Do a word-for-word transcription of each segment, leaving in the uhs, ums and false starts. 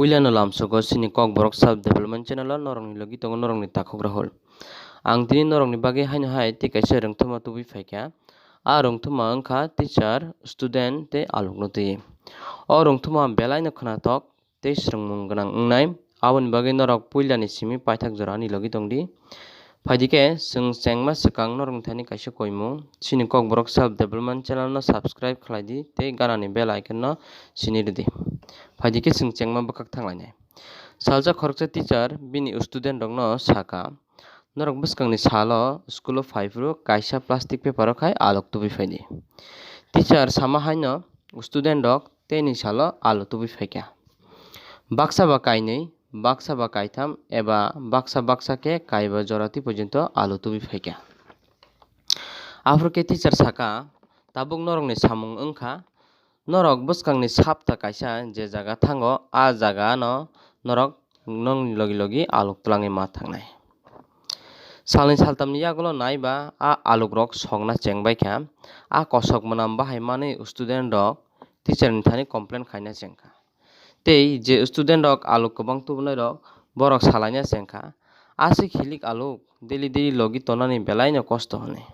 Puilano lamsogo chini Kokborok Self Development Channel o norokni logi tongo norokni takhuk Rahul. Ang tini norokni bagwi haino hai tei kaisa rwngthoma tubui phaikha. A rwngthoma wngkha teacher, student tei alukno twi. O rwngthoma belaino khwnathok tei swrwngmung gwnang wngnai. Aboni bagwi norok puilani simi paithak jora ani logi tongdi. Phaidi khe chwng chengma swkang norokni thani kaisa koimung. Chini Kokborok Self Development Channel no subscribe khlai di tei ganani bell icon no sini rwdi. Phaidi khe chwng chengma bwkhak thanglainai. Salsa khoroksa teacher bini student rokno saka, "Norok bwskangni salo school o phai phuru kaisa plastic paper o khai alok tubui phaidi." Teacher sama haino student rok teini salo alok tubui phaikha. Baksa ba kainwi, baksa ba kaitham eba baksa baksa khe kaiba jora twi porjonto alok tubui phaikha. Aphuru khe teacher saka, "Tabuk norokni samung wngkha, norok bwskangni sapta kaisa je jaga thango, a jaga no norok nongni logi logi aluk twlangwi ma thangnai." Salni saltamni yagulo naiba a alukrok sokna chengbaikha. A kosok mwnam bahai manwi student rok teacher ni thani complain khaina chengkha. Tei je student rok aluk kwbang tubunai rok borok salaina chengkha. Aswk hilik aluk daily daily logi tonani belaino kosto hwnwi.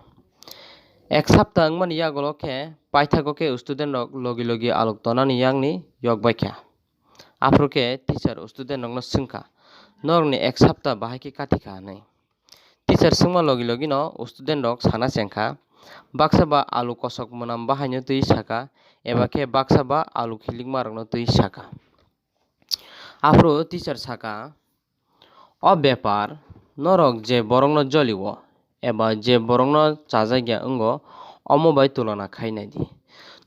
Ek sapta wngmani yagulo khe paithago khe student rok logi logi aluk tonani yakni yokbaikha. Aphuru khe teacher student rokno swngkha, "Norokni ek sapta bahai khe kathikha?" hwnwi. Teacher swngma logi logi no student rok sana chengkha, "Baksa ba alu kosok mwnam bahaino twi saka, eba khe baksa ba alu khilikma rokno twi saka." Aphuru teacher saka, "O bepar, norok je borokno jolio eba je borokno chajakya wngo, omo bai tulona khai nai di.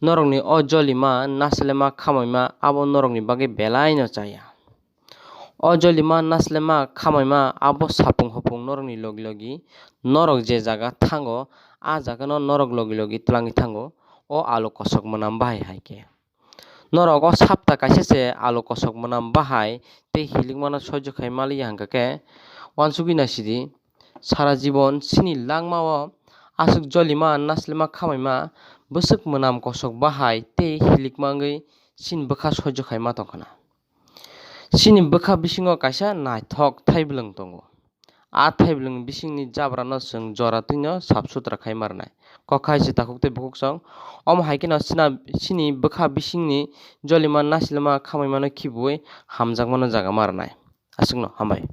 Norokni o jolima naslema khamaima abo norokni bagwi belaino chaya. O jolima naslema khamaima abo sapung hopung norokni logi logi norok je jaga thango, a jagano norok logi logi twlangwi thango, o alu kosok mwnam bahai hai khe. Norok o sapta kaisa se alu kosok mwnam bahai tei hilikmano soijo khai maliya hwnkha khe, uansugwi naisidi, sara jibon chini langmao aswk jolima naslema khamaima bwswk mwnam kosok bahai tei hilikma wngwi chini bwkha soijo khai ma tongkha na." Chini bwkha bisingo kaisa naithok thaiblwng tongo. A thaiblwng bisingni jabrano chwng jora twino sap sutra khai ma rwnai. Kok hai se takhuk tei bukhuk song. Omo hai kheno china-, chini bwkha bisingni jolima nasilma khamaimano khibiui hamjakmano jaga ma rwnai. Aswkno hambai.